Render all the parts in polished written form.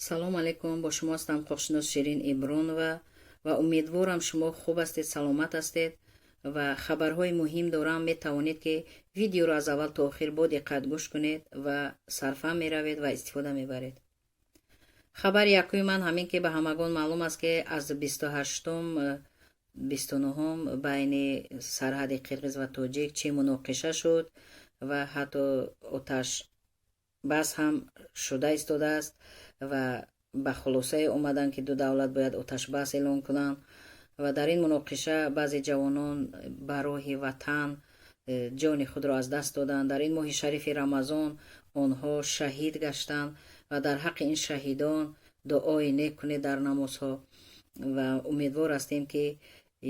Салом алейкум, бо шумо ҳастам ҳуқуқшинос Ширин Ибронова ва умедворам, шумо хуб ҳастед, саломат ҳастед ва хабарҳои муҳим дорам. Метавонед, ки видеоро аз аввал то охир бо диққат гӯш кунед ва сарфа меравед ва истифода мебаред. Хабари якуми ман ҳамин, ки ба ҳамагон маълум аст, ки аз 28-ум, 29-ум байни сарҳади қирғиз ва тоҷик чӣ муноқиша шуд ва ҳатто оташ бас ҳам шуда истодааст ва ба хулосае омаданд, ки ду давлат бояд оташбас эълон кунанд. Ва дар ин муноқиша баъзе ҷавонон ба роҳи ватан ҷони худро аз даст доданд. Дар ин моҳи шарифи Рамазон онҳо шаҳид гаштанд ва дар ҳаққи ин шаҳидон дуои нек кунед дар намозҳо. Ва умедвор ҳастем, ки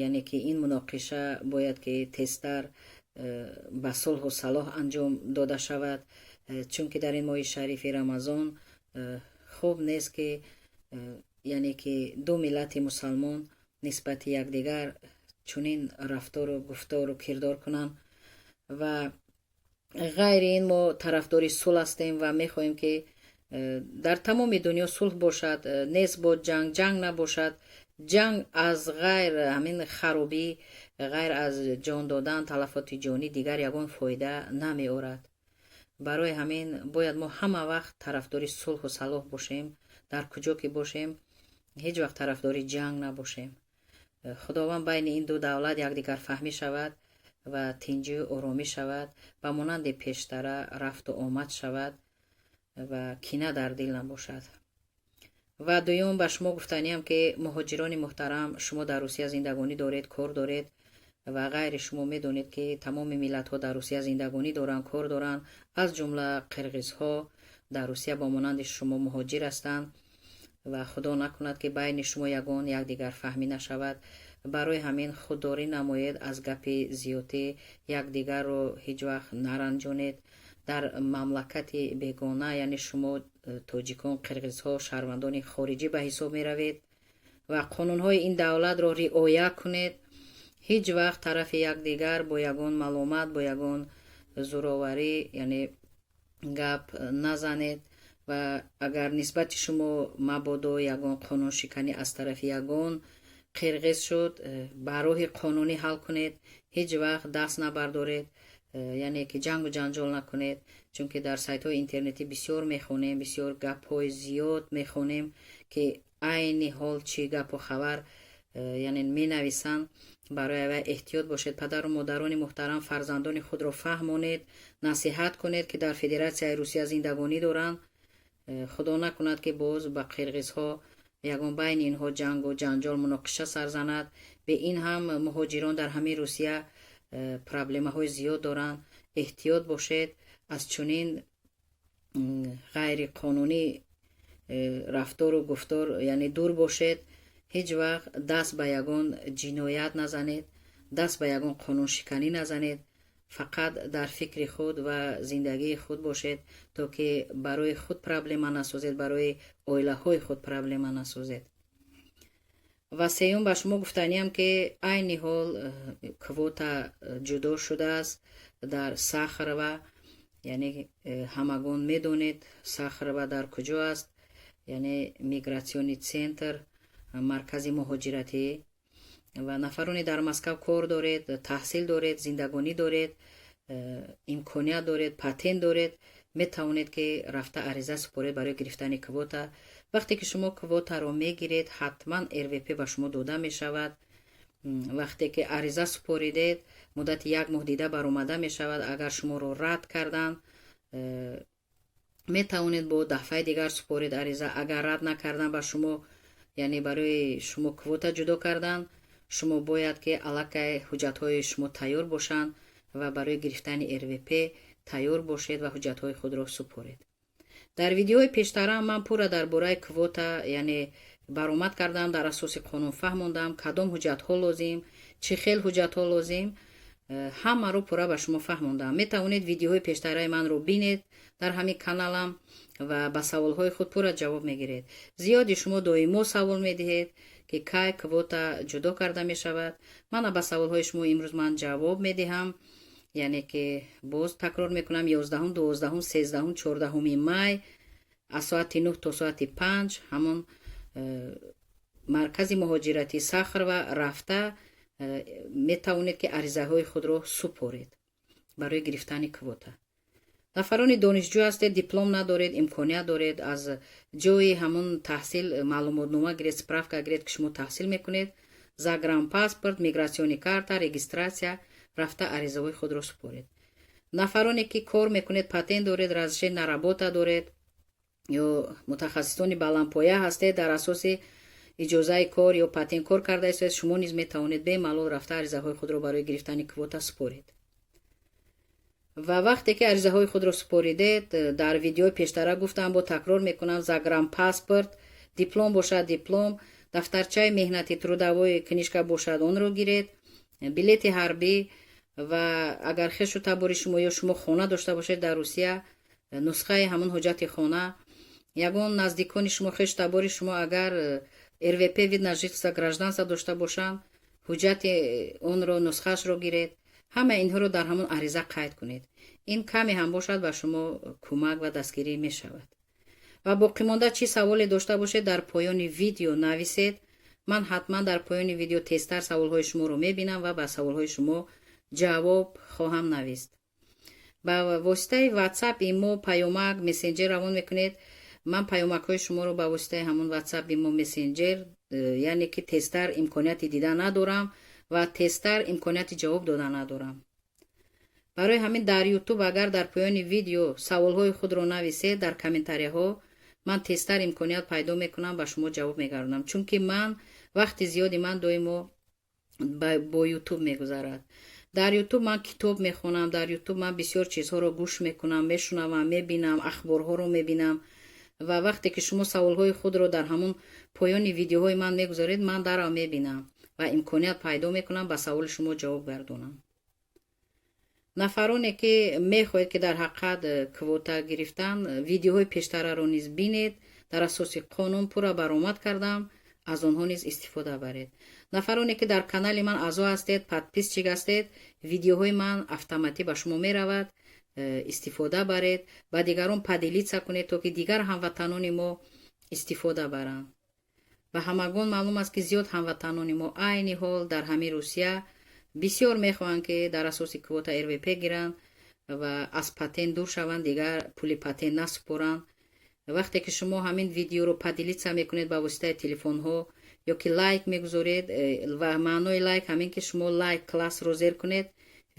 яъне ки ин муноқиша бояд ки тезтар ба сулҳу салоҳ анҷом дода шавад, чунки дар ин моҳи шарифи Рамазон хуб нест, ки яъне ки ду миллати мусалмон нисбати якдигар чунин рафтору гуфтору кирдор кунанд. Ва ғайри ин, мо тарафдори сулҳ ҳастем ва мехоҳем, ки дар тамоми дунё сулҳ бошад, нест бод ҷанг, ҷанг набошад. Ҷанг аз ғайр ҳамин харобӣ, ғайр аз ҷон додан, талафоти ҷонӣ, дигар ягон фоида намеорад. Барои ҳамин бояд мо ҳама вақт тарафдори сулҳу салоҳ бошем. Дар куҷо ки бошем, ҳеҷ вақт тарафдори ҷанг набошем. Худованд байни ин ду давлат якдигарфаҳмӣ шавад ва тинҷию оромӣ шавад, ба монанди пештара рафту омад шавад ва кина дар дил набошад. Ва дуюм, ба шумо гуфтаниям, ки муҳоҷирони муҳтарам, шумо дар Русия зиндагонӣ доред, кор доред ва ғайри шумо медонед, ки тамоми миллатҳо дар Русия зиндагонӣ доранд, кор доранд, аз ҷумла қирғизҳо дар Русия бо монанди шумо муҳоҷир ҳастанд. Ва Худо накунад, ки байни шумо ягон якдигарфаҳмӣ нашавад. Барои ҳамин худдорӣ намоед аз гапи зиёдӣ, якдигарро ҳеҷ вақт наранҷонед. Дар мамлакати бегона, яъне шумо, тоҷикон, қирғизҳо, шаҳрвандони хориҷӣ ба ҳисоб меравед ва қонунҳои ин давлатро риоя кунед. Ҳеҷ вақт тарафи якдигар бо ягон маломат, бо ягон зӯроварӣ, яъне гап назанед. Ва агар нисбати шумо мабодо ягон қонуншиканӣ аз тарафи ягон қирғиз шуд, ба роҳи қонунӣ ҳал кунед. Ҳеҷ вақт даст набардоред, яъне ки ҷангу ҷанҷол накунед, чунки дар сайтҳои интернетӣ бисёр мехонем, бисёр гапҳои зиёд мехонем, ки айни ҳол чӣ гапу хабар яъне менависанд. Барои авай эҳтиёт бошед. Падару модарони муҳтарам, фарзандони худро фаҳмонед, насиҳат кунед, ки дар Федератсияи Русия зиндагонӣ доранд. Худо накунад, ки боз ба қирғизҳо ягон байни инҳо ҷангу ҷанҷол, муноқиша сар занад. Бе ин ҳам муҳоҷирон дар ҳамин Русия проблемаҳои зиёд доранд. Эҳтиёт бошед, аз чунин ғайриқонунӣ рафтору гуфтор, яъне дур бошед. Ҳеҷ вақт даст ба ягон ҷиноят назанед, даст ба ягон қонуншиканӣ назанед. Фақат дар фикри худ ва зиндагии худ бошед, то ки барои худ проблема насозед, барои оилаҳои худ проблема насозед. Ва сеюм, ба шумо гуфтаниям, ки айни ҳол квота ҷудо шудааст дар Сахарова. Яъне ҳамагон медонед, Сахарова дар куҷо аст, яъне миграционный центр, маркази муҳоҷиратӣ. Ва нафароне дар Москав кор доред, таҳсил доред, зиндагонӣ доред, имконият доред, патент доред, метавонед, ки рафта ариза супоред барои гирифтани квота. Вақте ки шумо квотаро мегиред, ҳатман РВП ба шумо дода мешавад. Вақте ки ариза супоридед, муддати як моҳ дида баромада мешавад. Агар шуморо рад карданд, метавонед бо дафъаи дигар супоред ариза. Агар рад накардан ба шумо, яъне барои шумо квота ҷудо кардан, шумо бояд, ки аллакай ҳуҷҷатҳои шумо тайёр бошанд ва барои гирифтани РВП тайёр бошед ва ҳуҷҷатҳои худро супоред. Дар видеои пештара ман пурра дар бораи квота, яъне баромад кардам, дар асоси қонун фаҳмондам, кадом ҳуҷҷатҳо лозим, чӣ хел ҳуҷҷатҳо лозим, ҳамаро пурра ба шумо фаҳмондам. Метавонед видеоҳои пештараи манро бинед дар ҳамин каналам ва ба саволҳои худ пурра ҷавоб мегиред. Зиёди шумо доимо савол медиҳед, ки кай квота ҷудо карда мешавад. Мана, ба саволҳои шумо имрӯз ман ҷавоб медиҳам. Яъне ки боз такрор мекунам: 11-ум, 12-ум, 13-ум, 14-уми май. Аз соати 9 то соати 5 ҳамон маркази муҳоҷиратӣ Сахарова рафта метавонед, ки аризаҳои худро супоред барои гирифтани квота. Нафарони донишҷӯ ҳастед, диплом надоред, имконият доред, аз ҷои ҳамон таҳсил маълумотнома гиред, справка гиред, ки шумо таҳсил мекунед, загранпаспорт, миграционный карта, регистрация, рафта аризаҳои худро супоред. Нафароне ки кор мекунед, патент доред, разрешение на работа доред ё мутахассисони баландпоя ҳастед, дар асоси иҷозаи кор ё патент кор карда истоед, шумо низ метавонед бемалол рафта аризаҳои худро барои гирифтани квота супоред. Ва вақте ки аризаҳои худро супоридед, дар видеои пештара гуфтам, бо такрор мекунам: загранпаспорт, диплом бошад диплом, дафтарчаи меҳнати, трудовой книжка бошад, онро гиред, билети ҳарбӣ ва агар хешу табори шумо ё шумо хона дошта бошед дар Русия, нусхаи ҳамон ҳуҷҷати хона, ягон наздикони шумо, хешу табори шумо агар РВП, вид на жительство, гражданство дошта бошанд, ҳуҷҷати онро нусхаашро гиред. Ҳама инҳоро дар ҳамон ариза қайд кунед. Ин каме ҳам бошад, ба шумо кӯмак ва дастгирӣ мешавад. Ва боқимонда чӣ саволе дошта бошед, дар поёни видео нависед. Ман ҳатман дар поёни видео тезтар саволҳои шуморо мебинам ва ба саволҳои шумо ҷавоб хоҳам навист. Ба воситаи WhatsApp, имо, паёмак, мессенҷер равон мекунед. Ман паёмакҳои шуморо ба воситаи ҳамон WhatsApp, имо, мессенҷер, яъне ки тезтар имконияти дида надорам ва тезтар имконияти ҷавоб дода надорам. Барои ҳамин дар Ютуб агар дар поёни видео саволҳои худро нависед дар комментарияҳо, ман тезтар имконият пайдо мекунам, ба шумо ҷавоб мегардонам, чунки ман вақти зиёди ман доимо бо Ютуб мегузарад. Дар Ютуб ман китоб мехонам, дар Ютуб ман бисёр чизҳоро гӯш мекунам, мешунавам, мебинам, ахборҳоро мебинам. Ва вақте ки шумо саволҳои худро дар ҳамон поёни видеоҳои ман мегузоред, ман дарав мебинам ва имконият пайдо мекунам, ба саволи шумо ҷавоб гардонам. Нафароне ки мехоҳед, ки дар ҳақиқат квота гирифтан, видеоҳои пештараро низ бинед. Дар асоси қонун пурра баромад кардам, аз онҳо низ истифода баред. Нафароне ки дар канали ман аъзо ҳастед, подписчик ҳастед, видеоҳои ман автоматӣ ба шумо меравад, истифода баред, ба дигарон поделиться кунед, то ки дигар ҳамватанони мо истифода баранд. Ба ҳамагон маълум аст, ки зиёд ҳамватанони мо айни ҳол дар ҳамин Русия бисёр мехоҳанд, ки дар асоси квота РВП гиранд ва аз патент дур шаванд, дигар пули патент насупоранд. Вақте ки шумо ҳамин видеоро поделиться мекунед ба воситаи телефонҳо ё ки лайк мегузоред, ва маънои лайк ҳамин ки шумо лайк классро зер кунед,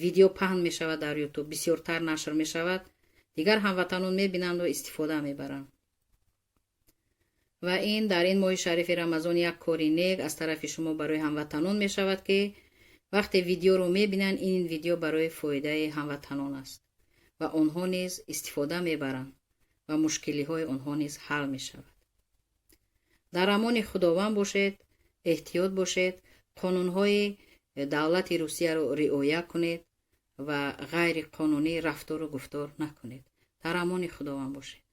видео паҳн мешавад дар Ютуб, бисёртар нашр мешавад, дигар ҳамватанон мебинанду истифода мебаранд. Ва ин дар ин моҳи шарифи Рамазон як кори нек аз тарафи шумо барои ҳамватанон мешавад, ки вақте видеоро мебинанд, ин видео барои фоидаи ҳамватанон аст ва онҳо низ истифода мебаранд ва мушкилиҳои онҳо низ ҳал мешавад. Дар амони Худованд бошед, эҳтиёт бошед, қонунҳои давлати Русияро риоя кунед ва ғайриқонунӣ рафтору гуфтор накунед. Дар амони Худованд бошед.